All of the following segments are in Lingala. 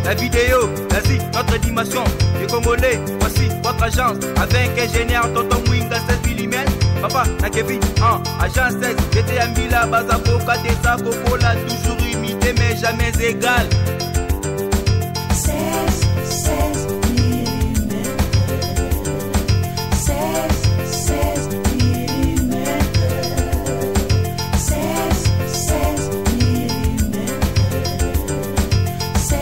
La vidéo, l'Asie, notre dimension. Les Congolais, voici votre agence. Avec ingénieur Tonton Mwinga 16 mm. Papa, na Kevin, 1, agence 16. J'étais à Mbila, Bazaboka, Tessa, Kokola, toujours imité mais jamais égal. 16, 16 mm. 16, 16 mm. 16, 16 mm. 16,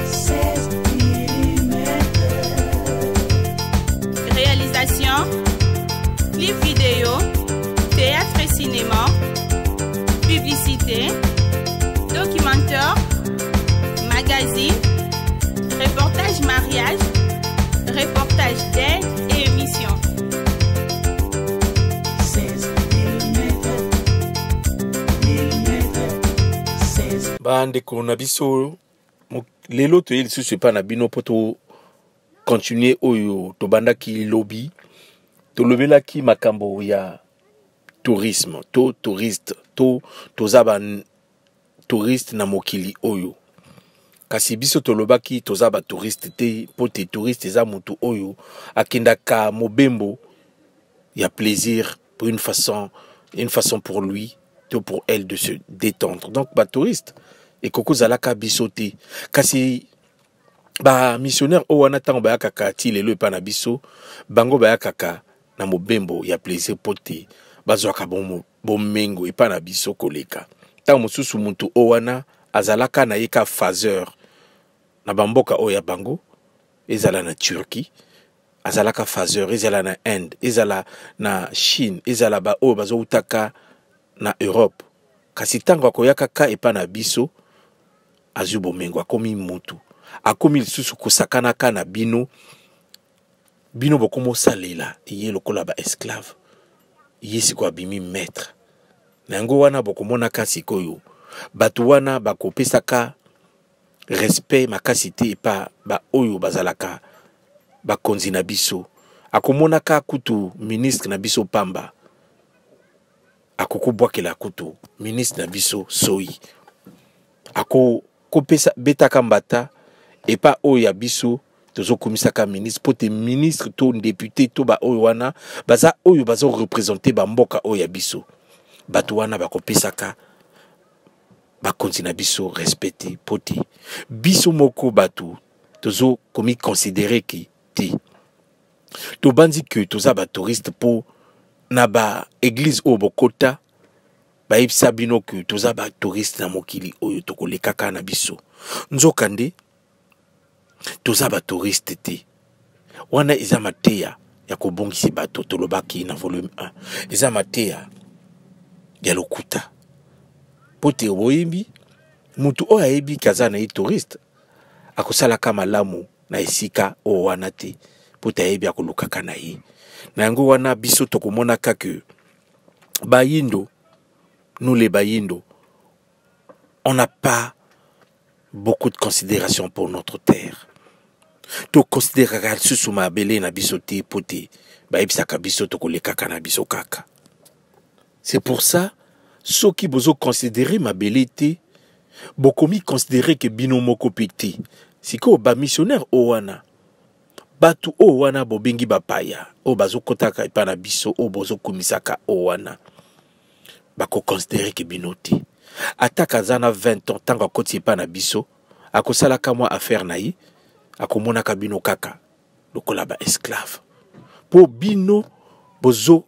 16 mm. Réalisation, clip vidéo, théâtre et cinéma, publicité, documentaire, magazine, reportage mariage, reportage d'aide et émission. 16 mm. Mm. 16 Bandeko na biso, lelo toye lisusu epai na bino mpo tocontinue oyo tobandaki lobi. Tolobelaki makambo ya tourisme to touriste to toza ba touriste na mokili oyo, kasi biso tolobaki toza ba touriste te, mpo te touriste eza motu oyo akendaka mobembo ya plaisir pour une façon pour lui to pour elle de se détendre. Donc ba touriste ekoki kozalaka biso te, kasi bamissionnaire oyo wana, ntango bayakaka ti lelo epai na biso, bango bayakaka na mobembo ya plaisir mpo te bazwaka bomengo epai na biso koleka. Ntango mosusu motu oyo wana azalaka na ye ka faiseur na bamboka oyo ya bango, ezala na Turquie azalaka faiseur, ezala na Inde, ezala na Chine, ezala baoyo bazoutaka na Europe. Kasi ntango akoyaka ka epai na biso, azwi bomengo, akomi mutu, akomi lisusu kosakanaka na bino. Bino bokomosalela ye lokola baesclave, ye sikoyo abimi maître na yango wana. Bokomonaka sikoyo bato wana bakopesaka respect makasi te epa baoyo bazalaka bakonzi na biso. Akomonaka kutu ministre na biso pamba, akokobwakela kutu ministre na biso soyi, akokopesa betaka mbata epa oyo ya biso tozokumisaka ministre, mpo te ministre to député to baoyo wana baza oyo bazoreprésenter bamboka oyo ya biso. Bato wana bakopesaka bakonzi na biso respect te, mpo te biso moko bato tozokomiconsidérer ke te, tobandi ke toza batouriste, mpo na baéglise oyo bokota bayebisa bino ke toza batouriste na mokili oyo, tokolekaka na biso. Nzokande toza batouriste te. Wana eza mateya ya kobongisi bato. Tolobaki na volume 1, eza mateya ya lokuta, mpo te boyembi motu oyo ayebi ke aza na ye touriste akosalaka malamu na esika oyo wana te, mpo te ayebi akolukaka na ye. Na yango wana biso tokomonaka ke bayindo, nous les Bayindo, on n'a pas beaucoup de considération pour notre terre. Toconsidéraka lisusu mabele na biso te, mpo te bayebisaka biso tokolekaka na biso kaka. C'est pour ça, soki bozoconsidérer mabele te, bokomi considérer ke bino moko mpe te. Sikoyo bamissionnaire oyo wana, bato oyo wana bobengi bapaya oyo bazokɔtaka epai na biso, oyo bozokumisaka oyo wana, bakoconsidérer ke bino te. Ataka aza na 20 ans, ntango akoti epai na biso, akosalaka mwa affaire na ye, akomonaka bino kaka lokola baesclave, mpo bino bozo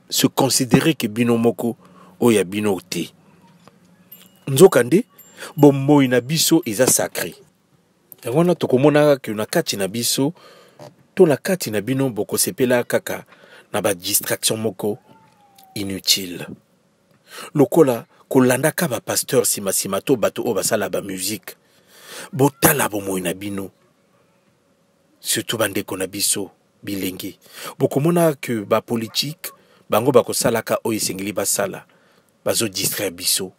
se considérer ke bino moko oyo ya bino te. Nzokande bomoi na biso eza sacré. Yango wana tokomonaka ke na kati na biso to na kati na bino, bokosepela kaka na badistraction moko inutile, lokola kolandaka bapasteur nsima-nsima to bato oyo basala bamusique. Botala bomoi na bino, surtout bandeko na biso bilenge. Bokomona ke bapolitike bango bakosalaka oyo esengeli basala, bazodistraire biso.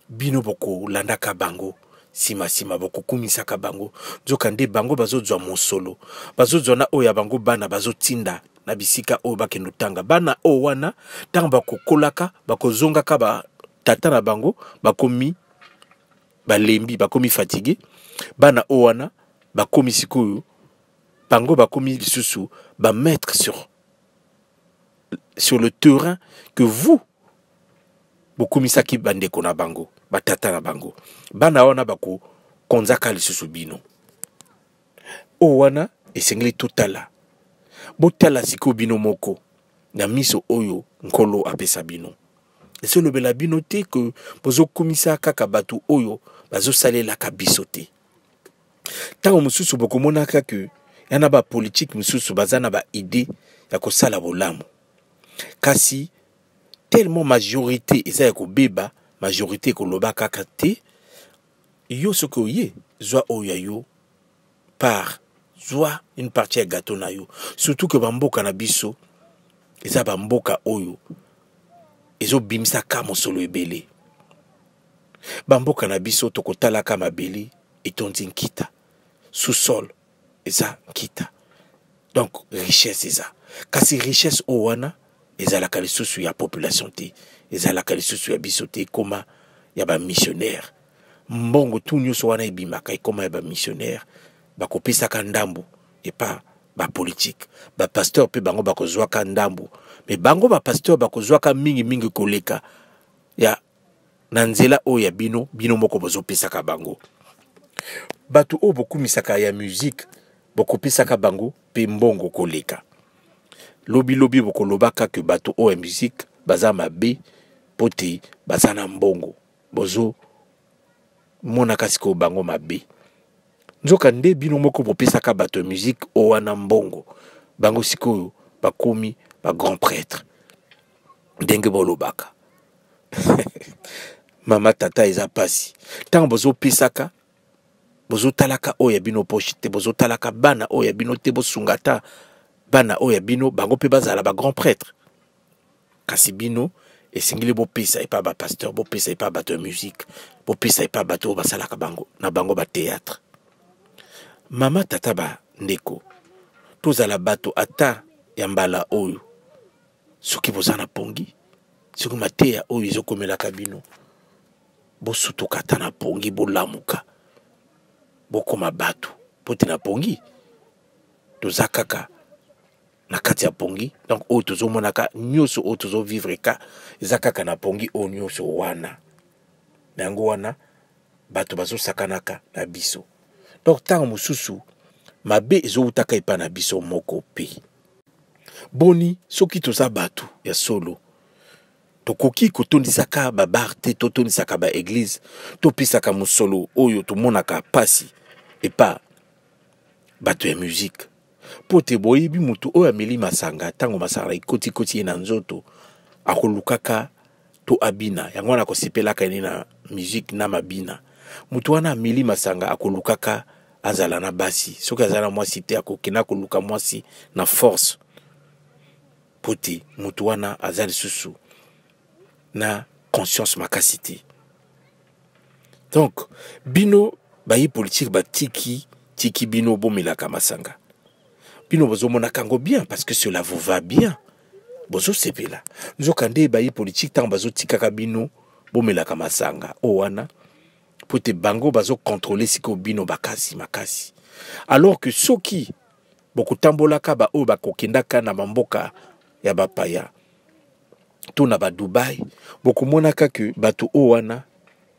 Bino bokolandaka bango nsima-nsima, bokokumisaka bango, nzokande bango bazozwa mosolo, bazozwa na oyo ya bango bana bazotinda na bisika oyo bakende otanga. Bana oyo wana, ntango bakokolaka, bakozongaka, batata na bango bakomi balembi, bakomi fatigué. Bana oyo wana bakomi sikoyo, bango bakomi lisusu ba mettre sur le terrain que vous bokumisaki bandeko na bango, batata na bango. Bana wana bakokonzaka lisusu bino. Oyo wana esengeli totala. Botala sikoyo bino moko na miso oyo Nkolo apesa bino. Ezolobela bino te ke bozokumisa kaka bato oyo bazosalelaka biso te. Ntango mosusu bokomonaka ke ya na bapolitike mosusu baza na baide ya kosala bolamu, kasi tellement majorité eza ya kobeba, majorité ekoloba kaka te. Yo soki oye, zwa oyo ya yo part, zwa une partie ya gâteau na yo. Surtout que bamboka na biso eza bamboka oyo ezobimisaka mosolo ebele. Bamboka na biso tokotalaka mabele etondi nkita, sous-sol eza nkita, donc richesse eza. Kasi richesse oyo wana ezalaka lisusu ya population te, ezalaka lisusu ya biso te, ekoma ya ba missionnaire. Mbongo tu nyonso wana ebimaka ekoma ya ba missionnaire, bakopesaka ndambo epa ba politique. Ba pasteur pe bango bakozwaka ndambo, mais bango ba pasteur bakozwaka mingi mingi koleka ya na nzela oyo ya bino, bino moko bozopesaka bango. Bato oyo bokumisaka ya musique bokopesaka bango pe mbongo koleka. Lobi lobi bokolobaka ke bato oyo ya musique baza mabe po te baza na mbongo, bozo monaka sikoyo bango mabe. Nzoka nde bino moko bopesaka bato ya musique oyo wana mbongo, bango sikoyo bakomi ba grand prêtre ndenge bolobaka. Mama tata, eza pasi ntango bozopesaka, bozotalaka oyo ya bino poche te, bozotalaka bana oyo ya bino te, bosunga ata bana oyo ya bino, bango mpe bazala ba grand prêtre. Kasi bino esengeli bopesa epa ba pasteur, bopesa epa bato ya musique, bopesa epa bato oyo basalaka bango na bango ba théâtre. Mama tata, ba ndeko, tozala bato ata ya mbala oyo. Soki boza na pongi, soki mateya oyo ezokomelaka bino, bosutuka ata na pongi, bolamuka, bokoma bato. Po te na pongi toza kaka na kati ya pongi, donc oyo tozomonaka nyonso oyo tozovivre ka eza kaka na pongi oyo nyonso wana. Na yango wana bato bazosakanaka na biso. Donc ntango mosusu mabe ezowutaka epai na biso moko pe. Boni soki toza bato ya solo, tokoki kotondisaka ba bar te, totondisaka ba eglise, topesaka mosolo oyo tomonaka pasi epa bato ya musique. Po te boyebi moto oyo ameli masanga, ntango masanga ekotikoti ye na nzoto, akolukaka to abina, yango wana akosepelaka ye na musique na mabina. Moto wana ameli masanga akolukaka azala na basi, soki azala na mwasi te akokenda koluka mwasi na force, po te moto wana aza lisusu na conscience makasi te. Donc bino bayi politique batiki tiki bino bomelaka masanga, bino bozomonaka yango bien parce que cela vous va bien, bozosepela. Nzoka nde bayi politique ntango bazotikaka bino bomelaka masanga oyo wana, po te bango bazokontrole sikoyo bino makasi makasi. Alors que soki bokotambolaka ba oyo bakokendaka na bamboka ya bapaya to na ba Dubai, bokomonaka ke bato oyo wana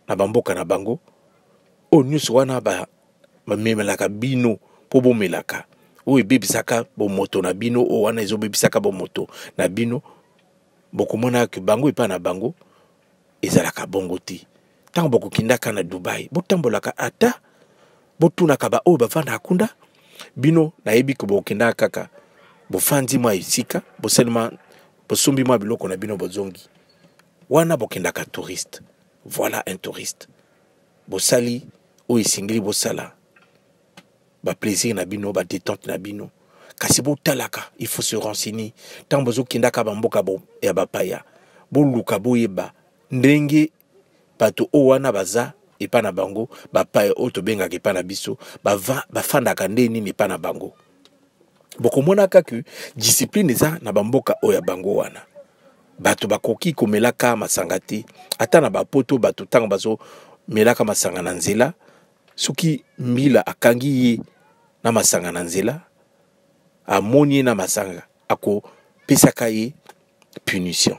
na bamboka na bango oyo nyonso wana bamemelaka bino mpo bomelaka, oyo ebebisaka bomoto na bino, oyo wana ezobebisaka bomoto na bino, bokomonaka ke bango epai na bango ezalaka bongo te. Ntango bokokendaka na Dubai, botambolaka ata botunaka ba oyo bavandaka kuna. Bino nayebi ke bokendaka kaka bofandi mwa esika, bosalima, bosombi mwa biloko na bino, bozongi wana, bokendaka touriste. Voilà un touriste, bosali oyo esengeli bosala, ba plaisir na bino, ba détente na bino, kasi botalaka, il faut se renseigner. Ntango bozokendaka bamboka ya bapaya, boluka boyeba ndenge bato oyo wana baza epa na bango, bapaya oyo tobengaka epa na biso, bafandaka nde nini epa na bango. Bokomonaka ke discipline eza na bamboka oyo ya bango wana. Bato bakoki komelaka masanga te, ata na bapoto bato ntango bazomelaka masanga na nzela, Soki mbila akangi ye na masanga na nzela, amoni ye na masanga, akopesaka ye punition,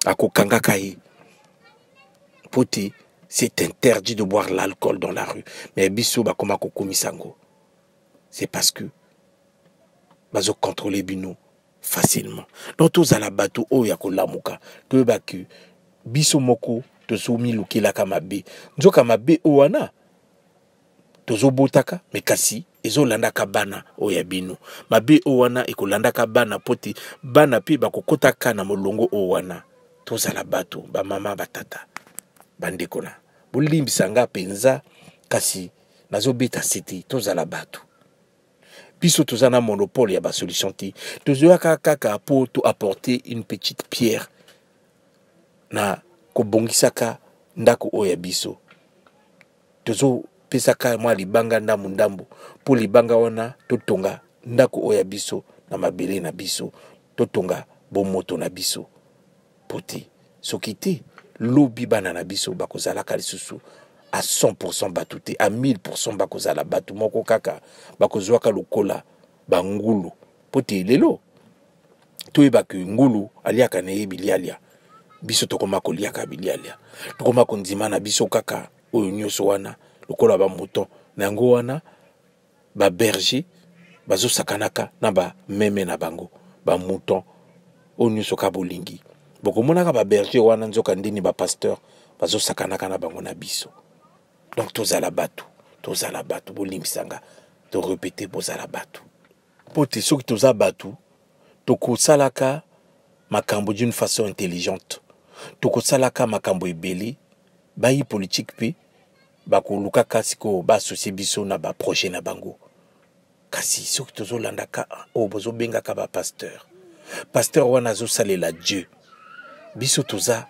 akokangaka ye po te c'est interdit de boire l'alcool dans la rue. Mais biso bakoma kokumisa yango, c'est parce que bazocontrôle bino facilement. Donc tozala bato oyo ya kolamuka, toyeba ke biso moko tozomilukelaka mabe. Nzoka mabe oyo wana tozobotaka, me kasi ezolandaka bana oyo ya bino. Mabe oyo wana ekolandaka bana, po te bana mpe bakokotaka na molongo oyo wana. Tozala bato, bamama, batata, bandeko, na bolimbisa nga mpenza, kasi nazobeta sete. Tozala bato. Biso toza na monopole ya basolution te. Tozoyaka kaka mpo to apporter une petite pierre na kobongisaka ndako oyo ya biso. Tozopesaka mwa libanga ndambu ndambu, mpo libanga wana totonga ndako oyo ya biso na mabele na biso, totonga bomoto na biso, po te soki te, lobi bana na biso bakozalaka lisusu à 100% bato te, à 1000% bakozala bato moko kaka bakozwaka lokola bangulu. Po te lelo toyebaka ngulu aliaka na ye bilialia. Biso tokoma koliaka bilialia, tokoma kondima na biso kaka oyo nyonso wana lokola bamouton. Na yango wana baberger bazosakanaka na bameme na bango, bamouton oyo nyonso ka bolingi. Bokomonaka baberger wana, nzoka ndeni bapasteur bazosakanaka na bango na biso. Donc tozala bato, tozala bato. Bolimbisanga, torépéter: bozala bato, mpo te soki toza bato, tokosalaka makambo d'une façon intelligente, tokosalaka makambo ebele. Bayi politike mpe bakolukaka sikoyo baassocie biso na baprojet na bango. Kasi soki tozolandaka oyo bozobengaka bapasteur, pasteur wana azosalela Dieu, biso toza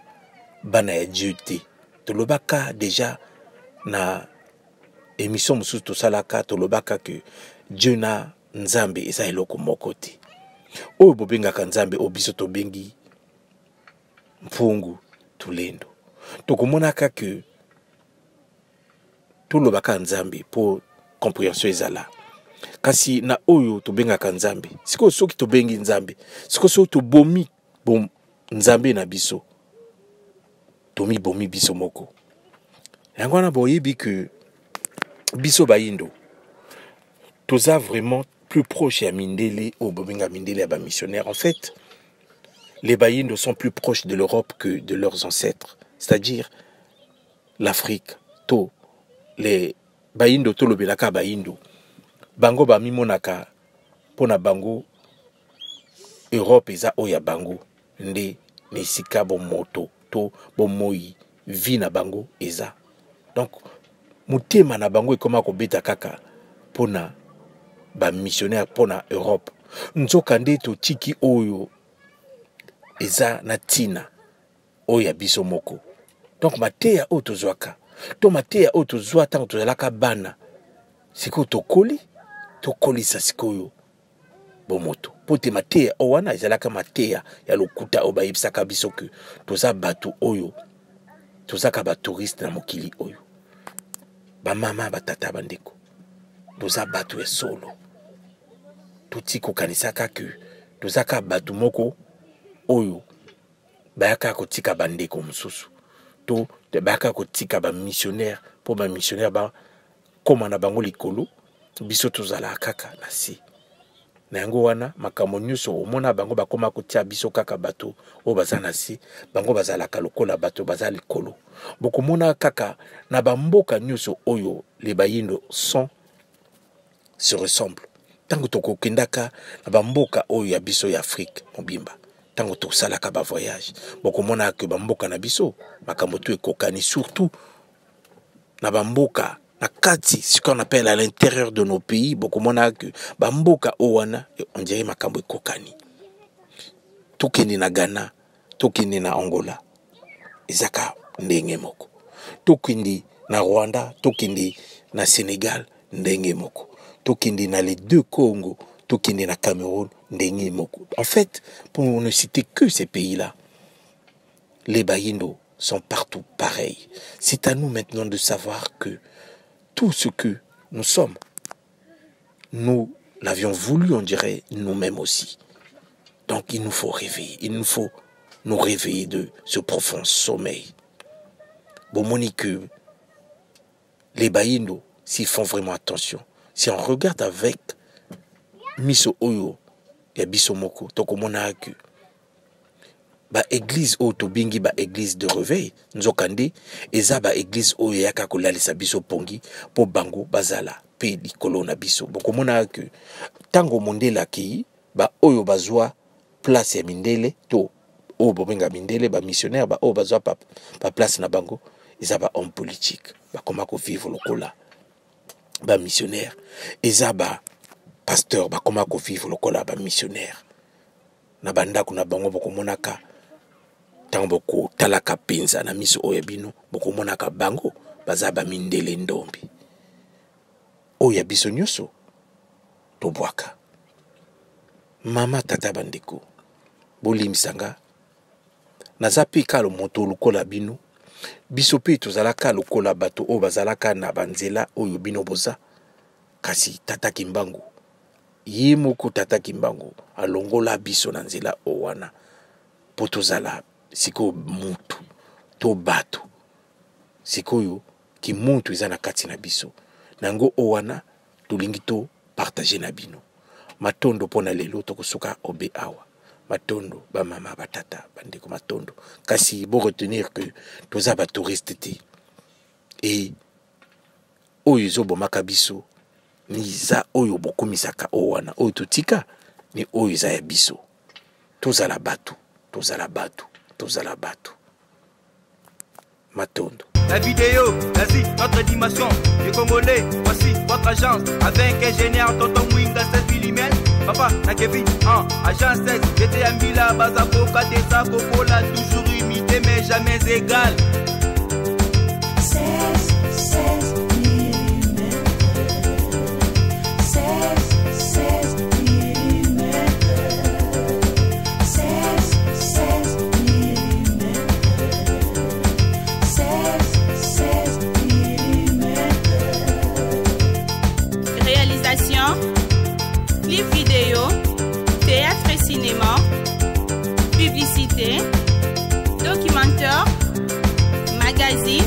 bana ya Dieu te. Tolobaka déjà na émission mosusu tosalaka, tolobaka ke Dieu na Nzambe eza eloko moko te. Oyo bobengaka Nzambe, oyo biso tobengi Mpungu Tulendo, tokomonaka ke tolobaka Nzambe mpo compréhension ezala. Kasi na oyo tobengaka Nzambe sikoyo, soki tobengi Nzambe sikoyo, soki tobomi bom, Nzambe na biso, tomibomi biso moko. Yango wana boyebi ke biso bayindo toza vraiment plus proche ya mindele oyo bobenga mindele ya bamissionnaire. En fait, les Bayindo sont plus proches de l'Europe que de leurs ancêtres, c'est-à-dire l'Afrique. To les Bayindo, tolobelaka Bayindo, bango bamimonaka mpo na bango Europe eza oyo ya bango nde na esika bomoto to bomoi vie na bango eza. Donc motema na bango ekoma kobeta kaka mpona bamissionnaire, mpona Europe. Nzoka nde totiki oyo eza na ntina oyo ya biso moko. Donc mateya oyo tozwaka to mateya oyo tozwa ntango tozalaka bana, sikoyo tokoli, tokolisa sikoyo bomoto, mpo te mateya oyo wana ezalaka mateya ya lokuta oyo bayebisaka biso ke toza bato oyo tozaka batouriste na mokili oyo. Bamama, batata, bandeko, toza bato ya solo. Toti kokanisaka ke tozaka bato moko oyo bayaka kotika bandeko mosusu to bayaka kotika bamissionnaire, mpo bamissionnaire bakóma na bango likolo, biso tozalaka kaka na se. Na yango wana makambo nyonso omona bango bakóma kotia biso kaka bato oyo baza na se, bango bazalaka lokola bato baza likolo. Bokomona kaka na bamboka nyonso oyo les Bayindo sont se ressemble. Ntango tokokendaka na bamboka oyo ya biso ya Afrique mobimba, ntango tosalaka bavoyage, bokomona ke bamboka na biso makambo to ekokani, surtout na bamboka na kati, ce qu'on appelle à l'intérieur de nos pays. Bokomona ke bamboka oyo wana, on dirait makambo ekokani. Tokende na Ghana, tokende na Angola, ezaka ndenge moko. Tokende na Rwanda, tokende na Sénégal, ndenge moko. Tokende na les deux Congo, tokende na Cameroun, ndenge moko. En fait, pour ne citer que ces pays là, les Bayindo sont partout pareils. C'est à nous maintenant de savoir que Tout ce que nous sommes, nous l'avions voulu, on dirait, nous-mêmes aussi. Donc il nous faut rêver, il nous faut nous réveiller de ce profond sommeil. Bon, Monique, les Baïndo, s'ils font vraiment attention, si on regarde avec miso oyo ya biso moko, tokomona que ba église oyo tobengi ba église de réveil nzokande eza ba église oyo eyaka kolalisa biso pongi mpo bango bazala mpe likolo na biso. Bokomona ke ntango mondele akei, baoyo bazwa place ya mindele to oyo bobenga mindele bamissionnaire, baoyo bazwa baplace na bango eza ba homme politique, bakoma kovivre lokola bamissionnaire, eza ba pasteur bakoma kovivre lokola bamissionnaire na bandako na bango. Bokomonaka ntango bokotalaka mpenza na miso oyo ya bino, bokomonaka bango baza bamindele ndombi. Oyo ya biso nyonso tobwaka. Mama, tata, bandeko, bolimbisa nga, naza mpe kaka moto lokola bino. Biso mpe tozalaka lokola bato oyo bazalaka na banzela oyo bino boza. Kasi tata Kimbangu ye moko, tata Kimbangu alongola biso na nzela oyo wana mpo tozala sikoyo mutu to bato. Sikoyo kimuntu eza na kati na biso na yango oyo wana tolingi to partage na bino. Matondo mpo na lelo, tokosuka obe awa. Matondo bamama, batata, bandeko, matondo. Kasi bo retenir que toza batouriste te. E oyo ezobomaka biso ni eza oyo bokumisaka oyo wana oyo totika, ni oyo eza ya biso. Tozala bato, tozala bato, tozala bato. Matondo. La vidéo, l'Asie, notre dimension. Les Congolais, voici votre agence. Avec ingénieur Tonton Mwinga 16 mm. Papa, na Kevin, 1, agence 16. J'étais à Mbila, Bazako, Kadesa, Kokola, toujours imité mais jamais égal. 16, 16 mm. 16, 16 mm. 16, 16 mm. 16, 16 mm. Réalisation, clip vidéo, théâtre et cinéma, publicité, documentaire, magazine,